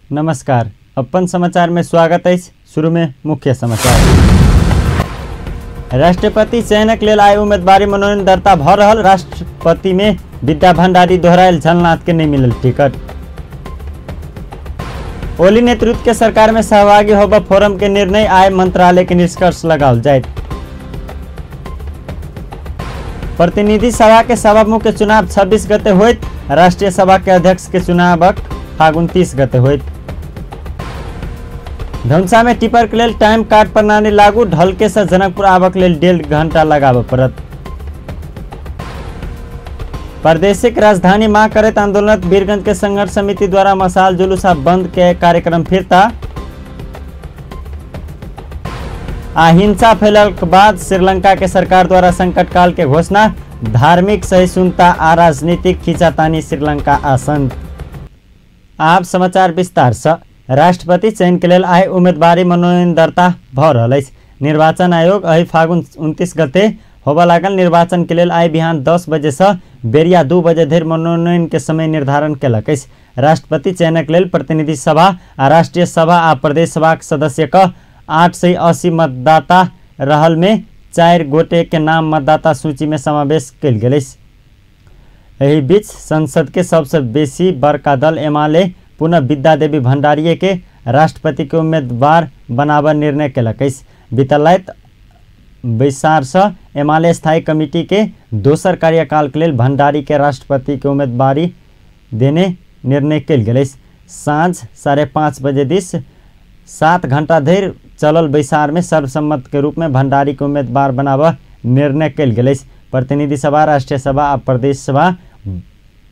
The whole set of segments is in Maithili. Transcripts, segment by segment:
नमस्कार, अपन समाचार में स्वागत है। शुरू में मुख्य समाचार। राष्ट्रपति चयनक लेल आइ उम्मीदवारी मनोनयन दर्ता भ रहल। राष्ट्रपति में विद्या भंडारी दोहरायल, झलनाथ के नहीं मिलल टिकट। ओली नेतृत्व के सरकार में सहभागी होबा फोरम के निर्णय आय मंत्रालय के निष्कर्ष लगाओल जाए। प्रतिनिधि सभा के सभामुख के चुनाव 26 गते होइत। राष्ट्रीय सभा के अध्यक्ष के चुनाव फागुन 30 गते होइत। धनुषा में टिपर के लेल टाइम कार्ड प्रणाली लागू। ढलके से जनकपुर आबक लेल 1.5 घंटा लगाबऽ पड़त। प्रादेशिक राजधानी मांग करैत आंदोलन वीरगंज के संघर्ष समिति द्वारा मसाल जुलूस आ बंद के कार्यक्रम फिरता। आ हिंसा फैलल के बाद श्रीलंका के सरकार द्वारा संकट काल के घोषणा। धार्मिक सहिष्णुता आ राजनीतिक खींचातानी श्रीलंका आसन। आप समाचार विस्तार से। राष्ट्रपति चयन के लेल आइ उम्मीदवारी मनोनयन दर्ता भ रहल अछि। निर्वाचन आयोग एहि फागुन 29 गते होबऽ लागल निर्वाचन के लेल आइ बिहान 10 बजे से बेरिया 2 बजे धरि मनोनयन के समय निर्धारण केलक अछि। राष्ट्रपति चयनक लेल प्रतिनिधि सभा आ राष्ट्रीय सभा आ प्रदेश सभा के सदस्य के 880 मतदाता रहल में 4 गोटे के नाम मतदाता सूची में समावेश कयल गेल अछि। एहि बीच संसद के सबसे बेसी बड़का दल एमाले पुनः विद्या देवी भंडारी के राष्ट्रपति के उम्मीदवार बनाबऽ निर्णय केलक अछि। बीतल राति बैसार से एमाले स्थायी कमिटी के दोसर कार्यकाल के लेल भंडारी के राष्ट्रपति के उम्मीदवारी देने निर्णय कयल गेल अछि। साँझ 5:30 बजे दिस 7 घंटा धरि चलल बैसार में सर्वसम्मत के रूप में भंडारी के उम्मीदवार बनाबऽ निर्णय कयल गेल अछि। प्रतिनिधि सभा, राष्ट्रीय सभा आ प्रदेश सभा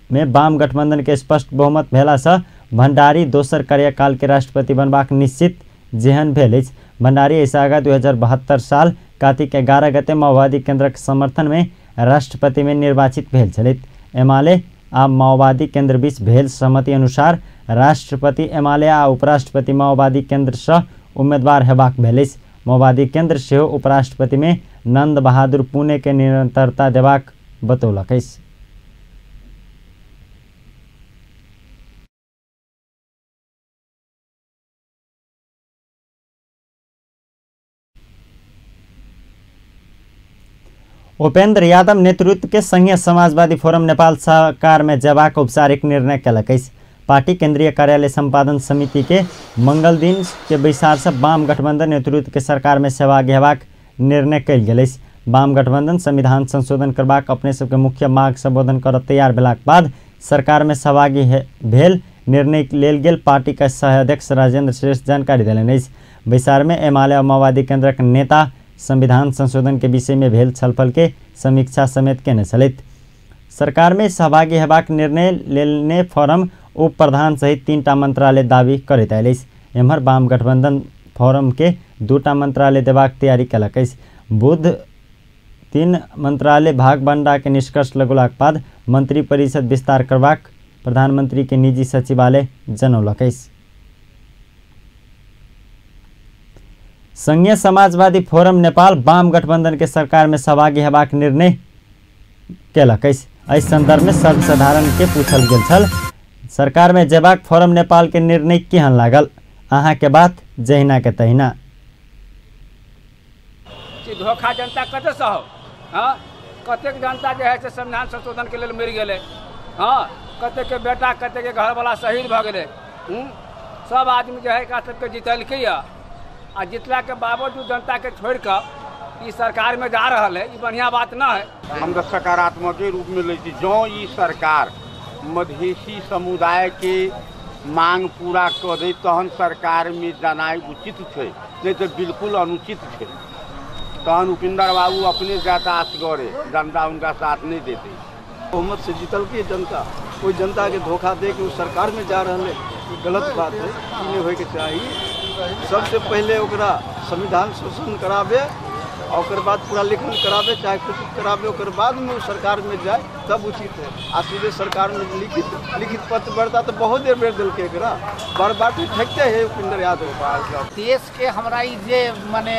में वाम गठबंधन के स्पष्ट बहुमत भेला से भंडारी दोसर कार्यकाल के राष्ट्रपति बनबाक निश्चित जेहन भेल अछि। भंडारी एहिसँ आगाँ 2072 साल कार्तिक 11 गते माओवादी केंद्रक समर्थन में राष्ट्रपति में निर्वाचित भेल छलथि। एमाले आ माओवादी केंद्र बीच भेल सहमति अनुसार राष्ट्रपति एमाले आ उपराष्ट्रपति माओवादी केंद्र से उम्मीदवार हेबाक भेल अछि। माओवादी केंद्र सेहो उपराष्ट्रपति में नंद बहादुर पुणे के निरंतरता देबाक बतौलक अछि। उपेंद्र यादव नेतृत्व के संघीय समाजवादी फोरम नेपाल सरकार में जयबाक औपचारिक निर्णय केलक अछि। पार्टी केंद्रीय कार्यालय संपादन समिति के मंगल दिन के बैसार से वाम गठबंधन नेतृत्व के सरकार में सहभागी हेबाक निर्णय कयल गेल अछि। वाम गठबंधन संविधान संशोधन करबाक अपने सबके मुख्य मांग संबोधन करऽ तैयार भेलाक बाद सरकार में सहभागी भेल निर्णय लेल गेल पार्टी के सह अध्यक्ष राजेंद्र श्रेष्ठ जानकारी देलनि अछि। बैसार में एमाले आ माओवादी केंद्रक नेता संविधान संशोधन के विषय में भेल छलफल के समीक्षा समेत केने छलथि। सरकार में सहभागी हेबाक निर्णय लेने फोरम उप प्रधान सहित 3टा मंत्रालय दावी करैत आयल अछि। एम्हर वाम गठबंधन फोरम के 2टा मंत्रालय देबाक तैयारी केलक अछि। बुध 3 मंत्रालय भाग बंडा के निष्कर्ष लगौलाक बाद मंत्री परिषद विस्तार करबाक प्रधानमंत्री के निजी सचिवालय जनौलक अछि। संघीय समाजवादी फोरम नेपाल वाम गठबंधन के सरकार में सहभागी हेबाक निर्णय केलक अछि। एहि संदर्भ में सर्वसाधारण के पूछल गेल छल, सरकार में जयबाक फोरम नेपाल के निर्णय केहन लागल? अहाँ के बात जहिना के तहिना। धोखा जनता कते सहब? हाँ, कतेक जनता जे है से संविधान संशोधन के लेल मरि गेलै। हाँ, कतेक के बेटा कतेक के घरवाला शहीद भऽ गेलै। सब आदमी जे है एकरा सबके जितलकै आ जितला के बावजूद जनता के छोड़ कऽ ई सरकार में जा रहल है, ई बढ़िया बात न है। हम तऽ सकारात्मक रूप में लै छी। जँ ई सरकार मधेसी समुदाय के मांग पूरा कऽ दै तहन सरकार में जानाइ उचित छै, नहीं तऽ बिल्कुल अनुचित छै। तहन उपेंद्र बाबू अपने जाता असगरे, जनता उनका साथ नहीं देते। बहुमत से जीतलकै जनता, कोई जनता के धोखा दे के सरकार में जा रहा है, गलत बात है, ई नहीं होइके चाही। सबसे पहले ओकरा संविधान शोषण कराबे, और बाद पूरा लेखन कराबे, चाहे कुछ कराबे, ओकर बाद में वो सरकार में जाए तब उचित है। आ सीधे सरकार में लिखित लिखित पत्र बढ़ता तो बहुत देर बेर दिलके एकरा बार बार ठकते है उपेंद्र यादव। देश के हमरा ई जे माने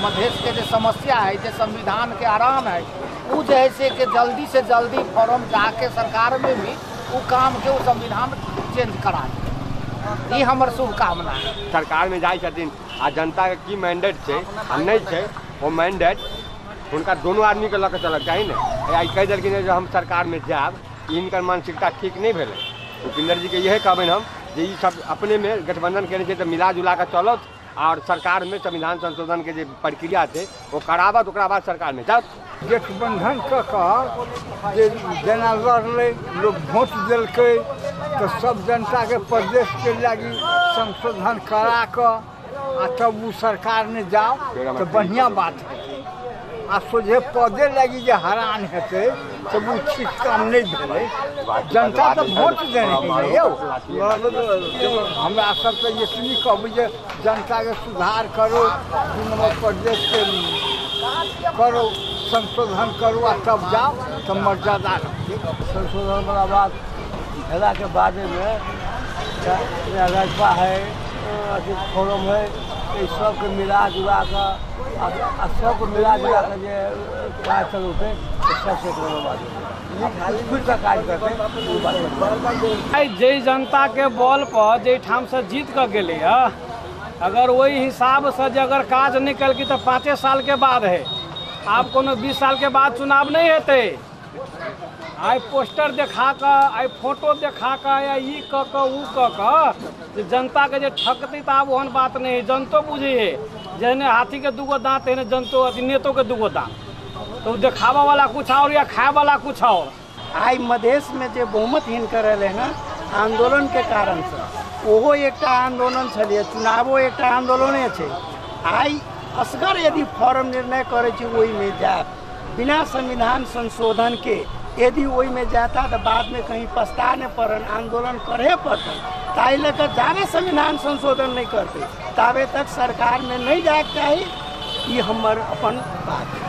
मधेश के जे समस्या है, जे संविधान के आराम है, उ जे है से के जल्दी से जल्दी फॉर्म जाके सरकार में भी उ काम के उ संविधान चेंज करा दे। ई हमर शुभकामना। सरकारमे जाइ छथिन आ जनताके की मैंडेट छै आ नहि छै, ओ मैंडेट हुनका दोनों आदमीके लऽ कऽ चलक चाही ने। आइ कहि देलखिन जे हम सरकारमे जायब, हिनकर मानसिकता ठीक नहि भेलै। उपेंद्र जीके इएह कहबनि हम जे ई सब अपनेमे गठबंधन केने छै तऽ मिला जुला कऽ चलत और सरकारमे संविधान संशोधनके जे प्रक्रिया छै ओ कराबत, ओकरा बाद सरकारमे जाओ। गठबंधन कऽ कऽ जे जेना लड़लै, लोक वोट देलकै तऽ सब जनताके प्रदेशके लागी संशोधन करा कऽ आ तब ओ सरकारमे जाओ तऽ बढ़िआँ बात हेतै। आ सोझे पदे लागी जे हरान हेतै तब ओ ठीक काम नहि भेलै। जनता तऽ वोट देने है यौ। हमरा सब तऽ एतनी कहबै जे जनताके सुधार करो, 2 नंबर प्रदेशके करो, संशोधन करो आ तब जाओ तब मर्यादा रखिए। संशोधन वाला बात भेलाके बादमे राजपा है, अथी फोरम है, एहि सबके मिला जुला कऽ आ सबके मिला जुला कऽ जे काज चलौतै सबसँ एक नम्बर बात खुलि कऽ काज करतै। आइ जाहि जनताके बल पर जाहि ठामसँ जीत कऽ गेलै हँ, अगर ओहि हिसाबसँ जे अगर काज नहि केलकै तऽ 5 सालके बाद है, आब कोनो 20 सालके बाद चुनाव नहि हेतै। आइ पोस्टर देखा कऽ, आइ फोटो देखा कऽ, या ई कऽ कऽ ओ कऽ कऽ जे जनताके जे ठकतै तऽ आब ओहन बात नहि है। जनतो बुझै है, जेहने हाथीके 2 गो दाँत तेहने जनतो अथी नेतोके 2 गो दाँत, तऽ ओ देखाबऽवला कुछ और या खायवला कुछ और। आइ मधेशमे जे बहुमत हिनकर रहलै हँ आन्दोलनके कारणसँ, ओहो एकटा आन्दोलन छलियै, चुनावो एकटा आन्दोलने छै। आइ असगर यदि फॉर्म निर्णय करै छै ओहिमे जायब बिना संविधान संशोधनके, यदि ओहिमे जाता तऽ बादमे कहीं पछता नहि पड़न, आन्दोलन करहे पड़तन। ताहि लऽ कऽ जाबे संविधान संशोधन नहि करतै ताबे तक सरकारमे नहि जायके चाही, ई हमर अपन बात अछि।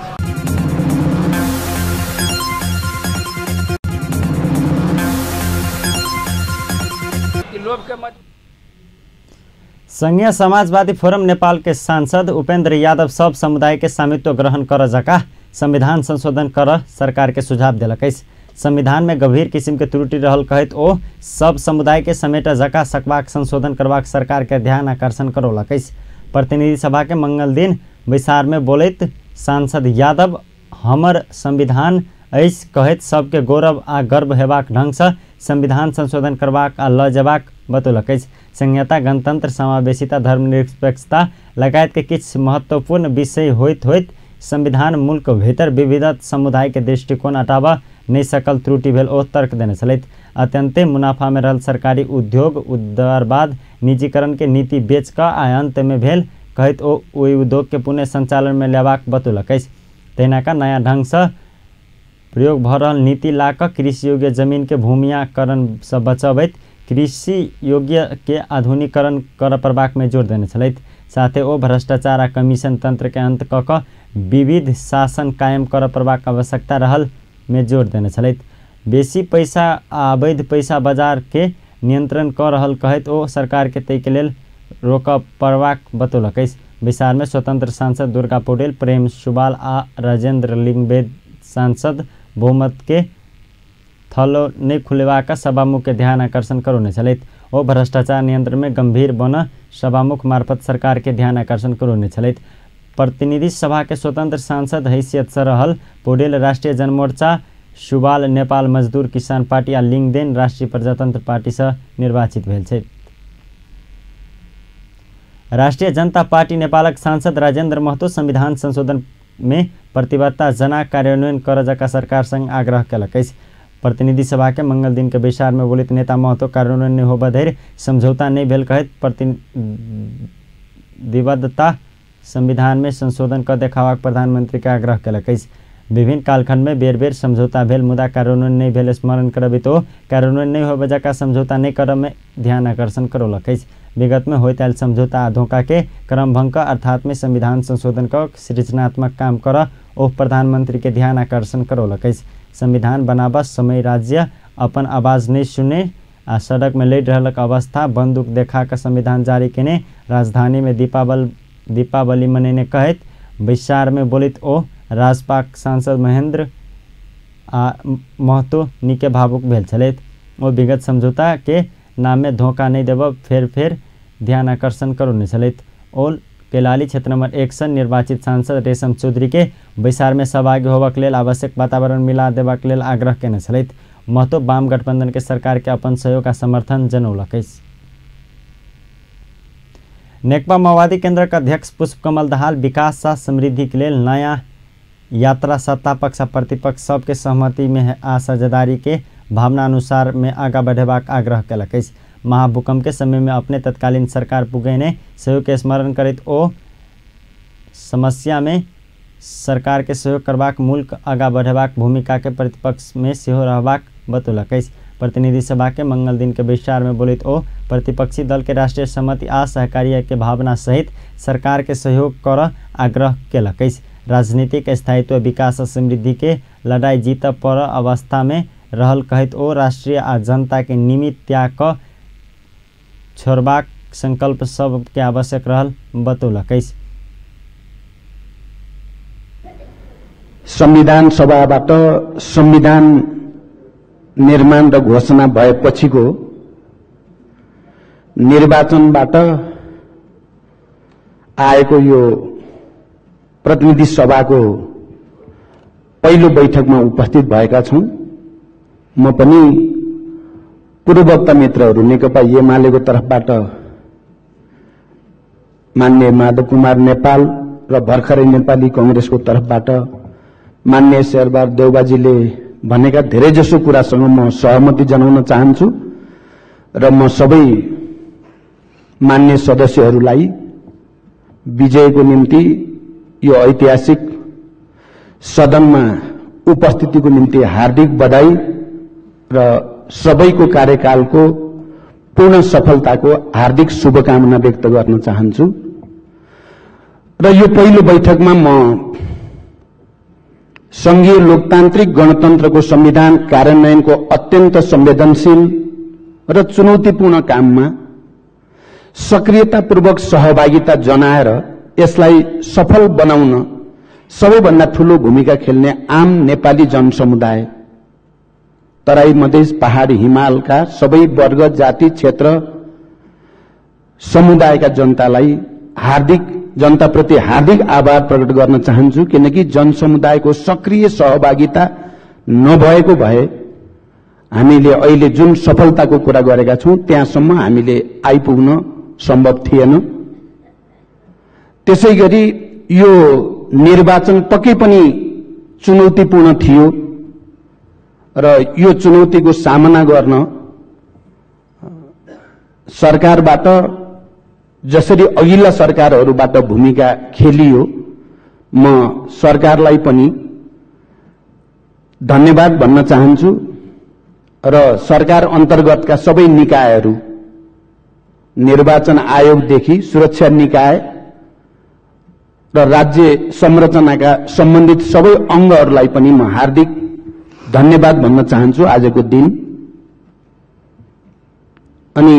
संघीय समाजवादी फोरम नेपाल के सांसद उपेंद्र यादव सब समुदाय के स्वामित्व ग्रहण कर जका संविधान संशोधन कर सरकार के सुझाव देलक अछि। संविधान में गंभीर किसिम के त्रुटि रहल कहैत ओ सब समुदाय के समेट जका सकबाक संशोधन करबाक सरकार के ध्यान आकर्षण करौलक अछि। प्रतिनिधि सभा के मंगल दिन बैसार में बोलैत सांसद यादव हमर संविधान अछि कहैत सबके गौरव आ गर्व हेबाक ढंगसँ संविधान संशोधन करबाक आ ल जेबाक बतौलक अछि। संहिता, गणतंत्र, समावेशिता, धर्मनिरपेक्षता लगायत के किछु महत्वपूर्ण विषय होइत होइत संविधान मुल्क भीतर विविध समुदाय के दृष्टिकोण हटाबऽ नहि सकल त्रुटि भेल ओ तर्क देने छलथि। अत्यंते मुनाफा में रहल सरकारी उद्योग उदारवाद निजीकरण के नीति बेच कऽ आ अंत में भेल कहैत ओ ओहि उद्योग के पुनः संचालन में लेबाक बतौलक अछि। तहिना का नया ढंगसँ प्रयोग भऽ रहल नीति ला कऽ कृषि योग्य जमीन के भूमियाकरणसँ बचबैत कृषि योग्य के आधुनिकीकरण करऽ पड़बाक में जोर देने छलथि। साथे ओ भ्रष्टाचार आ कमीशन तंत्र के अंत कऽ कऽ विविध शासन कायम करऽ पड़बाक आवश्यकता रहल में जोर देने छलथि। बेसी पैसा आ अवैध पैसा बाजार के नियंत्रण कऽ रहल कहैत ओ सरकार के ताहिके लेल रोकऽ पड़बाक बतौलक अछि। बैसार में स्वतंत्र सांसद दुर्गा पौडेल, प्रेम सुबाल आ राजेंद्र लिंगवेद सांसद बहुमत के थलो नहि खुलेबाक सभामुख के ध्यान आकर्षण करौने छलथि। ओ भ्रष्टाचार नियंत्रण में गंभीर बन सभामुख मार्फत सरकार के ध्यान आकर्षण करौने छलथि। प्रतिनिधि सभा के स्वतंत्र सांसद हैसियतसँ रहल पौडेल राष्ट्रिय जनमोर्चा, सुबाल नेपाल मजदूर किसान पार्टी आ लिंगदेन राष्ट्रिय प्रजातंत्र पार्टीसँ निर्वाचित भेल छथि। राष्ट्रिय जनता पार्टी नेपालक सांसद राजेंद्र महतो संविधान संशोधन में प्रतिबद्धता जना कार्यान्वयन कर जका सरकार संग आग्रह केलक अछि। प्रतिनिधि सभा के मंगल दिन के बैसार में बोलित नेता महतो कार्यान्वयन नहि होबऽ धरि समझौता नहि भेल कहैत प्रतिबद्धता संविधान में संशोधन क देखाबाक प्रधानमंत्री के आग्रह केलक अछि। विभिन्न कालखंड में बेर बेर समझौता भेल मुदा कार्यान्वयन नहि भेल स्मरण करबैत ओ कार्यान्वयन नहि होबऽ जका समझौता नहि करऽ में ध्यान आकर्षण करौलक अछि। विगत में होइत आयल समझौता आ धोखा के क्रमभंग अर्थात में संविधान संशोधन क सृजनात्मक काम कर ओ प्रधानमंत्री के ध्यान आकर्षण करौलक अछि। संविधान बनाबऽ समय राज्य अपन आवाज नहि सुने आ सड़क में लड़ि रहलक अवस्था बंदूक देखा कऽ संविधान जारी केने राजधानी में दीपावली मनेने कहैत बैसार में बोलित ओ राजपाक सांसद महेंद्र आ महतो निके भावुक भेल छलथि। ओ विगत समझौता के नाम में धोखा नहीं देव फेर फेर ध्यान आकर्षण करौने छलथि। ओ कैलाली क्षेत्र नंबर 1 से निर्वाचित सांसद रेशम चौधरी के बैसार में सहभागी होबाक लेल आवश्यक वातावरण मिला देबाक लेल आग्रह केने छलथि। महतो वाम गठबंधन के सरकार के अपन सहयोग आ समर्थन जनौलक अछि। नेकपा माओवादी केंद्रक अध्यक्ष पुष्पकमल दाहाल विकास आ समृद्धि के लेल नया यात्रा सत्ता पक्ष आ प्रतिपक्ष सबके सहमति में आ साझेदारी के भावना अनुसार में आगा बढ़ेबाक आग्रह केलक अछि। महाभूकंप के समय में अपने तत्कालीन सरकार पुगेने सहयोग के स्मरण करैत ओ समस्या में सरकार के सहयोग करबाक मुल्क आगा बढ़ेबाक भूमिका के प्रतिपक्ष में सेहो रहबाक बतौलक अछि। प्रतिनिधि सभा के मंगल दिन के बैसार में बोलैत ओ प्रतिपक्षी दल के राष्ट्रीय सहमति आ सहकार्य के भावना सहित सरकार के सहयोग कर आग्रह केलक अछि। राजनीतिक स्थायित्व विकास आ समृद्धि के लड़ाई जीत पर अवस्था में रहल कहैत ओ राष्ट्रीय आ जनता के निमित्त त्याग क छोड़बाक संकल्प सबके आवश्यक रहल बतौलक अछि। संविधान सभाबाट संविधान निर्माण र घोषणा भएपछिको निर्वाचनबाट आएको यो प्रतिनिधि सभाको पहिलो बैठकमा उपस्थित भएका छौं। म पनि पूर्ववक्ता मित्रहरू नेकपा एमालेको तर्फबाट मान्य माधव कुमार नेपाल र भर्खरै नेपाली कंग्रेसको तर्फबाट मान्य शेरबहादुर देउबाजीले भनेका धेरैजसो कुरासँग म सहमति जनाउन चाहन्छु र म सबै मान्य सदस्यहरूलाई विजयको निम्ति यो ऐतिहासिक सदनमा उपस्थितिको निम्ति हार्दिक बधाई र सबैको कार्यकालको पूर्ण सफलताको हार्दिक शुभकामना व्यक्त गर्न चाहन्छु। र यो पहिलो बैठकमा म संघीय लोकतान्त्रिक गणतन्त्रको संविधान कार्यान्वयनको अत्यन्त संवेदनशील र चुनौतीपूर्ण काममा सक्रियतापूर्वक सहभागिता जनाएर यसलाई सफल बनाउन सबैभन्दा ठूलो भूमिका खेल्ने आम नेपाली जनसमुदाय, तराई मधेस पहाडी हिमालका सबै वर्ग जाति क्षेत्र समुदायका जनतालाई हार्दिक जनताप्रति हार्दिक आभार प्रकट गर्न चाहन्छु, किनकि जनसमुदायको सक्रिय सहभागिता नभएको भए हामीले अहिले जुन सफलताको कुरा गरेका छौं त्यहाँसम्म हामीले आइपुग्न सम्भव थिएन। त्यसैगरी यो निर्वाचन पक्कै पनि चुनौतीपूर्ण थियो र यो चुनौतीको सामना गर्न सरकारबाट जसरी अघिल्ला सरकारहरूबाट भूमिका खेलियो, म सरकारलाई पनि धन्यवाद भन्न चाहन्छु र सरकार अन्तर्गतका सबै निकायहरू, निर्वाचन आयोगदेखि सुरक्षा निकाय र राज्य संरचनाका सम्बन्धित सबै अङ्गहरूलाई पनि म हार्दिक धन्यवाद भन्न चाहन्छु आजको दिन। अनि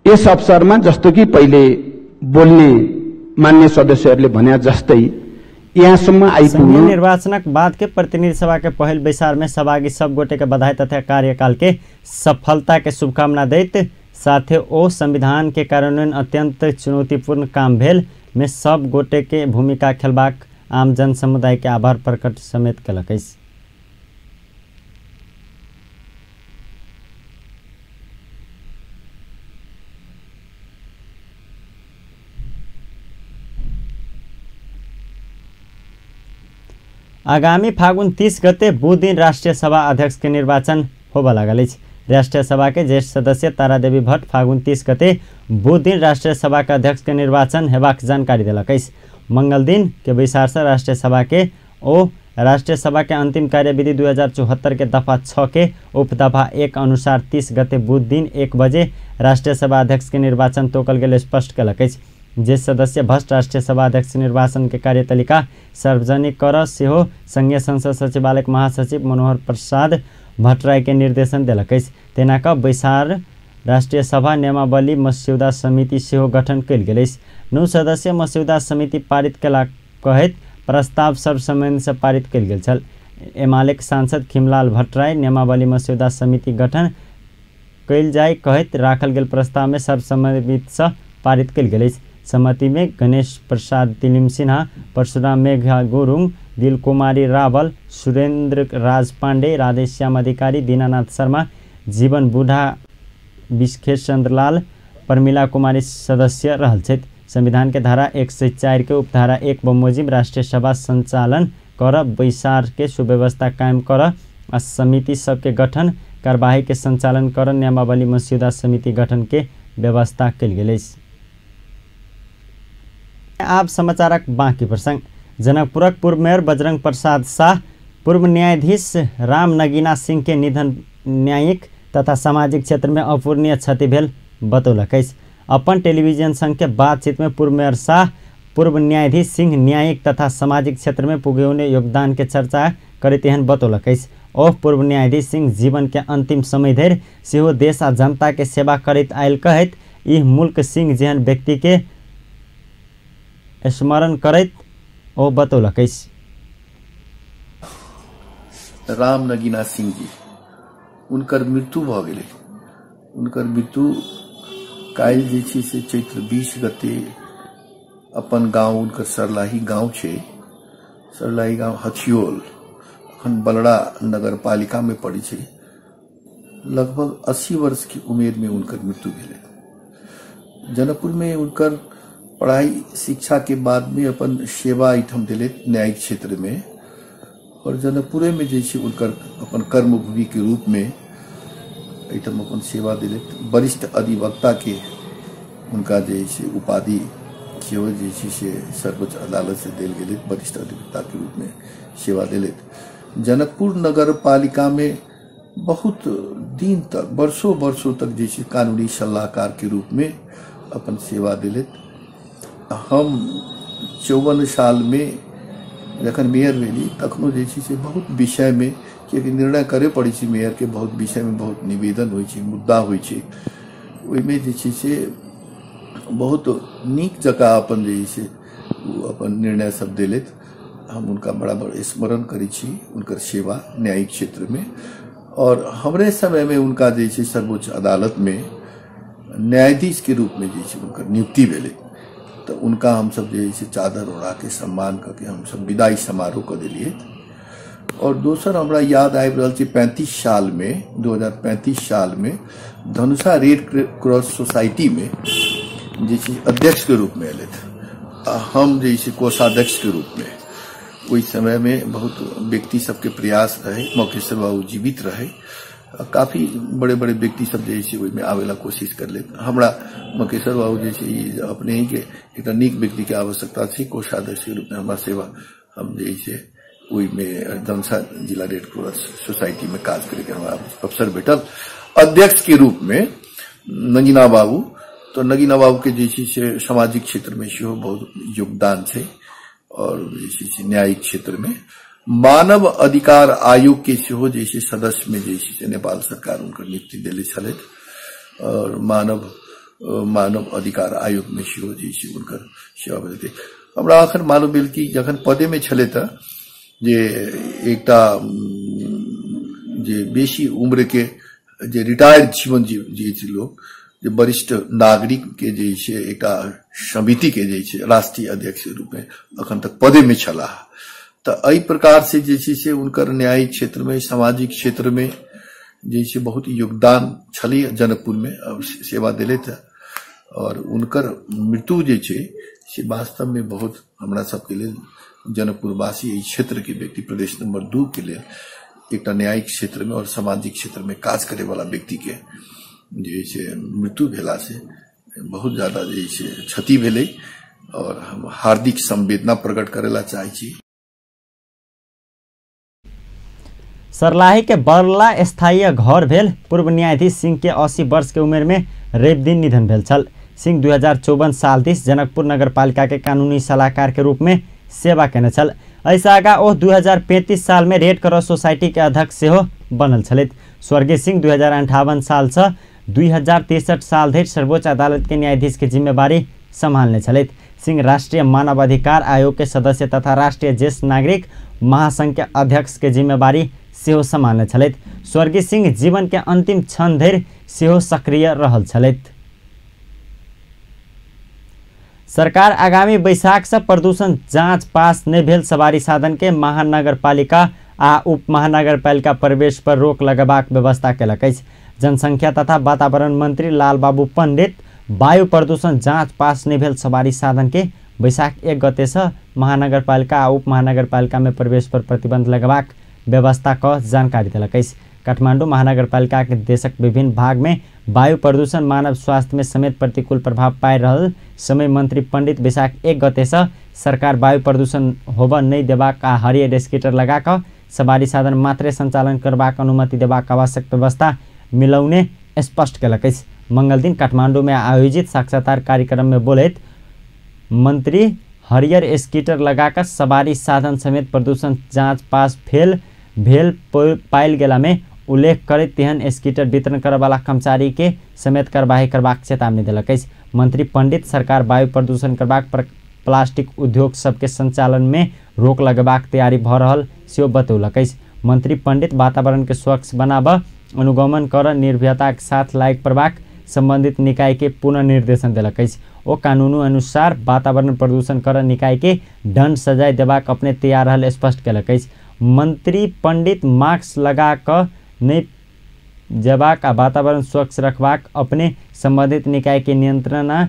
यस अवसरमा जस्तो कि पहिले बोल्ने मान्य सदस्यहरूले भने जस्तै यहाँसम्म आइपुग्नु निर्वाचनक बाद के प्रतिनिधि सभा के पहिल बैसार में सहभागी सब गोटे के बधाई तथा कार्यकाल के सफलता के शुभकामना दैत साथे ओ संविधान के कार्यान्वयन अत्यंत चुनौतीपूर्ण काम भेल में सब गोटे के भूमिका खेलबाक आम जन समुदाय के आभार प्रकट समेत केलक अछि। आगामी फागुन 30 गते बुध दिन राष्ट्रिय सभा अध्यक्ष के निर्वाचन होबय लागल अछि। राष्ट्रिय सभा के ज्येष्ठ सदस्य तारादेवी भट्ट फागुन 30 गते बुध दिन राष्ट्रिय सभा के अध्यक्ष के निर्वाचन हेबाक जानकारी देलक अछि। मंगल दिन के बैसार से राष्ट्रिय सभा के ओ राष्ट्रिय सभा के अंतिम कार्यविधि 2074 के दफा 6 के उपदफा 1 अनुसार 30 गते बुध दिन 1 बजे राष्ट्रिय सभा अध्यक्ष के निर्वाचन तोकल गेल स्पष्ट केलक अछि। ज्येष्ठ सदस्य भट्ट राष्ट्रिय सभा अध्यक्ष निर्वाचन के कार्यतालिका सार्वजनिक कर सेहो संघीय संसद सचिवालय महासचिव मनोहर प्रसाद भट्टराई के निर्देशन देलक अछि। तेना क बैसार राष्ट्रिय सभा नियमावली मस्यौदा समिति सेहो गठन कयल गेल अछि। 9 सदस्यीय मस्यौदा समिति पारित कयला कहैत प्रस्ताव सर्वसम्मति से पारित कयल गेल छल। एमालेक सांसद खिमलाल भट्टराई नियमावली मस्यौदा समिति गठन कयल जाय कहैत राखल गेल प्रस्ताव में सर्वसम्मतिसँ पारित कयल गेल अछि। सहमति में गणेश प्रसाद तिलिम सिन्हा, परशुराम मेघा गुरुङ, दिल कुमारी रावल, सुरेंद्र राज पांडे, राधेश्याम अधिकारी, दीनानाथ शर्मा, जीवन बुढ़ा, विशखेश चंद्रलाल, प्रमिला कुमारी सदस्य रहल छथि। संविधान के धारा 104 के उपधारा 1 बमोजिम राष्ट्रीय सभा संचालन कर, बैसार के सुव्यवस्था कायम कर आ समिति सबके गठन कार्यवाही के संचालन कर नियमावली मस्यौदा समिति गठन के व्यवस्था कयल गेल अछि। आप समाचारक बाँकी प्रसंग। जनकपुरक पूर्व मेयर बजरंग प्रसाद शाह पूर्व न्यायाधीश राम नगीना सिंह के निधन न्यायिक तथा सामाजिक क्षेत्र में अपूरणीय क्षति भेल बतौलक अछि। अपन टेलीविजन संग के बातचीत में पूर्व मेयर शाह पूर्व न्यायाधीश सिंह न्यायिक तथा सामाजिक क्षेत्र में पुगौने योगदान के चर्चा करैत एहन बतौलक अछि। ओ पूर्व न्यायाधीश सिंह जीवन के अंतिम समय धरि सेहो देश आ जनता के सेवा करैत आयल कहैत ई मुल्क सिंह जेहन व्यक्ति के स्मरण करैत ओ बतौलक अछि। राम नगीना सिंह जी उनकर मृत्यु भ गेलै। उनकर मृत्यु काल्हि जे छै से चैत्र 20 गते अपन गांव उनकर सरलाही गांव छै, सरलाही गांव हथियोल अखन बलड़ा नगर पालिका में पड़ै छै। लगभग 80 वर्ष की उमेर में उनकर मृत्यु भेलै। जनकपुर में उनकर पढ़ाई शिक्षा के बाद में अपन सेवा एहिठाम दिले न्यायिक क्षेत्र में और जनकपुरे में जे छै उनकर अपन कर्मभूमि के रूप में एहिठाम अपन सेवा दिले। वरिष्ठ अधिवक्ता के उनका जे छै उपाधि सेहो जे छै से सर्वोच्च अदालत से देल गेलै, वरिष्ठ अधिवक्ता के रूप में सेवा दिले। जनकपुर नगर पालिका में बहुत दिन तक वर्षों वर्षों तक जे छै कानूनी सलाहकार के रूप में अपन सेवा दिले। हम 54 साल में जखन मेयर भेली तखनो जे छै से बहुत विषय में कियाकि निर्णय करे पड़ै छै मेयर के, बहुत विषय में बहुत निवेदन होइ छै, मुद्दा होइ छै, ओहिमे जे छै से बहुत नीक जकाँ अपन जे छै ओ अपन निर्णय सब देलथि। हम उनका बराबर स्मरण करै छी उनकर सेवा न्यायिक क्षेत्र में। और हमरे समय में उनका जे छै सर्वोच्च अदालत में न्यायाधीश के रूप में जे छै उनकर नियुक्ति भेलै। तो उनका हम सब जे छै चादर ओढ़ा के सम्मान करके हम सब विदाई समारोह कर दिलिए। और दोसर हमरा याद आबि रहल छै 35 साल में 2035 साल में धनुषा रेड क्रॉस सोसाइटी में जे छै अध्यक्ष के रूप में एलथि, हम जे छै कोषाध्यक्ष के रूप में। ओहि समय में बहुत व्यक्ति सबके प्रयास रहे, मौकेश्वर बाबू जीवित रहे, काफी बड़े बड़े व्यक्ति सब जे छै ओहिमे आबे कोशिश करले। हमरा मकेश्वर बाबू जे छै अपने ही के एक नीक व्यक्ति के आवश्यकता छै, कोषाध्यक्ष के रूप में हमरा सेवा हम जे छै ओहिमे धनुषा जिला रेड क्रॉस सोसाइटी में काज करे के हमरा अवसर भेटल। अध्यक्ष के रूप में नगीना बाबू, तो नगीना बाबू के जे छै से सामाजिक क्षेत्र में सेहो बहुत योगदान छै और जे छै से न्यायिक क्षेत्र में मानव अधिकार आयोग के सेहो जे छै सदस्य में जे छै से नेपाल सरकार उनकर नियुक्ति देले छलथि और मानव अधिकार आयोग में सेहो जे छै उनकर सेवा भेल। हमरा अखन मालूम भेल कि जखन पदे में छलै तऽ जे एकटा जे बेसी उम्र के जे रिटायर्ड जीवन जियै छै लोग, जे वरिष्ठ नागरिक के जे छै एकटा समिति के जे छै राष्ट्रीय अध्यक्ष के रूप में अखन तक पदे में छलाह। तो एहि प्रकार से जे छै से उनकर न्यायिक क्षेत्र में सामाजिक क्षेत्र में जे छै बहुत योगदान छलै, जनकपुर में सेवा दिलथि और उनकर मृत्यु जे छै से वास्तव में बहुत हमरा सबके लेल जनकपुरवासी एहि क्षेत्र के व्यक्ति प्रदेश नंबर 2 के लेल एकटा न्यायिक क्षेत्र में और सामाजिक क्षेत्र में काज करे वाला व्यक्ति के जे छै मृत्यु भेला से बहुत ज्यादा जे छै क्षति भेलै और हम हार्दिक संवेदना प्रकट करेला चाहै छी। सरलाही के बरला स्थायी घर भेल पूर्व न्यायाधीश सिंह के 80 वर्ष के उमेर में रवि दिन निधन भेल छल। सिंह 2054 साल this Janakpur नगरपालिका के कानूनी सलाहकार के रूप में सेवा केने छल। एहिसँ आगा ओ 2035 साल में रेड क्रॉस सोसाइटी के अध्यक्ष सेहो बनल छलथि। स्वर्गीय सिंह 2058 सालसँ 2063 साल धरि सर्वोच्च अदालत के न्यायाधीश के जिम्मेवारी सम्हाल्ने छलथि। सिंह राष्ट्रीय मानवाधिकार आयोग के सदस्य तथा राष्ट्रीय ज्येष्ठ नागरिक महासंघ के अध्यक्ष के जिम्मेवारी सेहो सम्हाल्ने छलथि। स्वर्गीय सिंह जीवन के अंतिम क्षण धरि सेहो सक्रिय रहल छलथि। सरकार आगामी बैसाख से प्रदूषण जांच पास नहि भेल सवारी साधन के महानगरपालिका आ उप महानगरपालिका प्रवेश पर रोक लगेबाक व्यवस्था केलक अछि। जनसंख्या तथा वातावरण मंत्री लालबाबू पंडित वायु प्रदूषण जांच पास नहि भेल सवारी साधन के बैसाख 1 गते से महानगरपालिका आ उप महानगरपालिका में प्रवेश पर प्रतिबंध लगेबाक व्यवस्था क जानकारी देलक अछि। काठमांडू महानगरपालिका के देशक विभिन्न भाग में वायु प्रदूषण मानव स्वास्थ्य में समेत प्रतिकूल प्रभाव पाइ रहल समय मंत्री पंडित बैसाख 1 गते से सरकार वायु प्रदूषण होबऽ नहि देबाक आ हरियर स्कूटर लगा कऽ सवारी साधन मात्रे संचालन करबाक अनुमति देबाक आवश्यक व्यवस्था मिलौने स्पष्ट केलक अछि। मंगल दिन काठमांडू में आयोजित साक्षात्कार कार्यक्रम में बोलैत मंत्री हरियर स्कूटर लगाकर सवारी साधन समेत प्रदूषण जाँच पास फेल भेल पायल गेला में उल्लेख करैत तेहन स्कूटर वितरण करऽवाला कर्मचारी के समेत कार्यवाही करबाक चेतावनी देलक अछि। मंत्री पंडित सरकार वायु प्रदूषण करबाक प्लास्टिक उद्योग सबके संचालन में रोक लगेबाक तैयारी भऽ रहल सेहो बतौलक अछि। मंत्री पंडित वातावरण के स्वच्छ बनाबऽ अनुगमन कर निर्भयता के साथ लायक पड़बाक संबंधित निकाय के पुनः निर्देशन देलक अछि। ओ कानून अनुसार वातावरण प्रदूषण कर निकाय के दंड सजाय देबाक अपने तैयार रहल स्पष्ट केलक अछि। मंत्री पंडित मास्क लगा कऽ नहि जेबाक आ वातावरण स्वच्छ रखबाक अपने संबंधित निकाय के नियंत्रण आ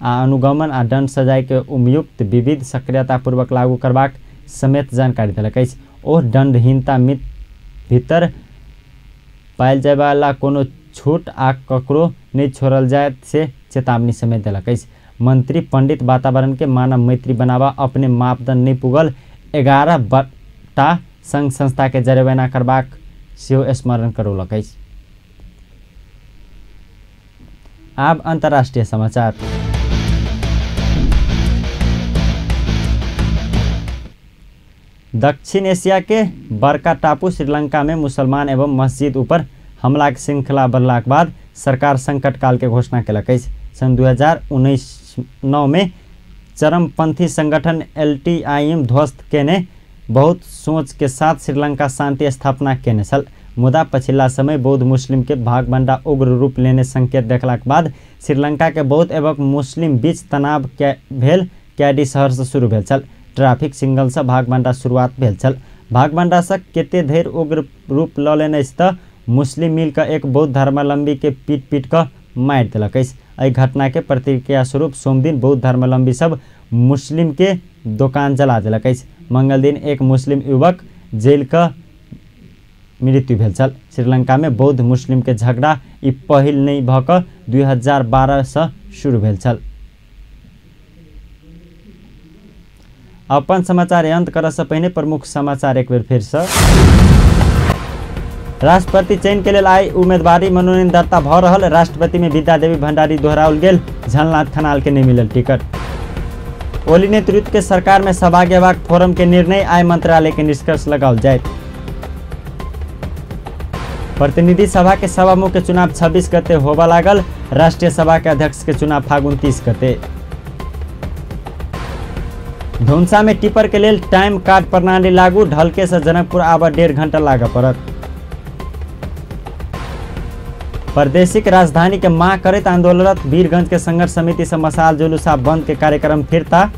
अनुगमन आ दंड सजाय के उपयुक्त विविध सक्रियतापूर्वक लागू करबाक समेत जानकारी देलक अछि। ओ दंडहीनता भीतर पायल जायवाला कोनो छूट आ ककरो नहि छोड़ल जाय से चेतावनी समेत देलक अछि। मंत्री पंडित वातावरण के मानव मैत्री बनाबा अपने मापदंड नहि पुगल 11 टा संघ संस्था के जरिमाना करबाक सेहो स्मरण करौलक अछि। आब अंतर्राष्ट्रीय समाचार। दक्षिण एशिया के बड़का टापू श्रीलंका में मुसलमान एवं मस्जिद ऊपर हमला के श्रृंखला बढ़लाक बाद सरकार संकट काल के घोषणा केलक अछि। सन 2019 में चरमपंथी संगठन LTIM ध्वस्त केने बहुत सोच के साथ श्रीलंका शांति स्थापना केने छल, मुदा पछिला समय बौद्ध मुस्लिम के भागबंडा उग्र रूप लेने संकेत देखलाक बाद श्रीलंका के बौद्ध एवं मुस्लिम बीच तनाव भेल कैडी शहर से शुरू भेल छल। ट्रैफिक सिग्नल से भागबंडा शुरुआत भेल छल। भागबंडा से कते धरि उग्र रूप ल लेने अछि तऽ मुस्लिम मिल कऽ एक बौद्ध धर्मावलंबी के पीट पीट कऽ मारि देलक अछि। एहि घटना के प्रतिक्रिया स्वरूप सोमदिन बौद्ध धर्मावलंबी सब मुस्लिम के दोकान जला देलक अछि। मंगल दिन एक मुस्लिम युवक जेल के मृत्यु भेल छल। श्रीलंका में बौद्ध मुस्लिम के झगड़ा ई पहिल नहि भऽ कऽ 2012 से शुरू भेल छल। अपन समाचार अंत करऽ से पहिने प्रमुख समाचार एक बेर फिर से। राष्ट्रपति चयन के लेल आइ उम्मीदवारी मनोनयन दर्ता भऽ रहल। राष्ट्रपति में विद्या देवी भंडारी दोहराओल गेल, झलनाथ खनाल के नहि मिलल टिकट। ओली नेतृत्व के सरकार में सहभागी हेबाक फोरम के निर्णय आइ मंत्रालय के निष्कर्ष लगाओल जायत। प्रतिनिधि सभा के सभामुख के चुनाव 26 गते होबऽ लागल। राष्ट्रीय सभा के अध्यक्ष के चुनाव फागुन 30 गते। धुनसा में टिपर के लेल टाइम कार्ड प्रणाली लागू, ढलके से जनकपुर आबऽ 1.5 घंटा लागऽ पड़त। प्रादेशिक राजधानी के मांग करैत आंदोलनरत वीरगंज के संघर्ष समिति से मशाल जुलूस आ बंद के कार्यक्रम फिरता।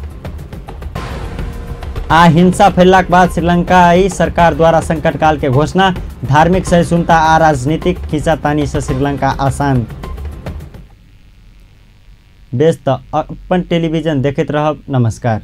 आ हिंसा फैललाक बाद श्रीलंकाई सरकार द्वारा संकटकाल के घोषणा। धार्मिक सहिष्णुता आ राजनीतिक खींचातानी से श्रीलंका आसान। बेस तऽ अपन टेलीविजन देखैत रहब। नमस्कार।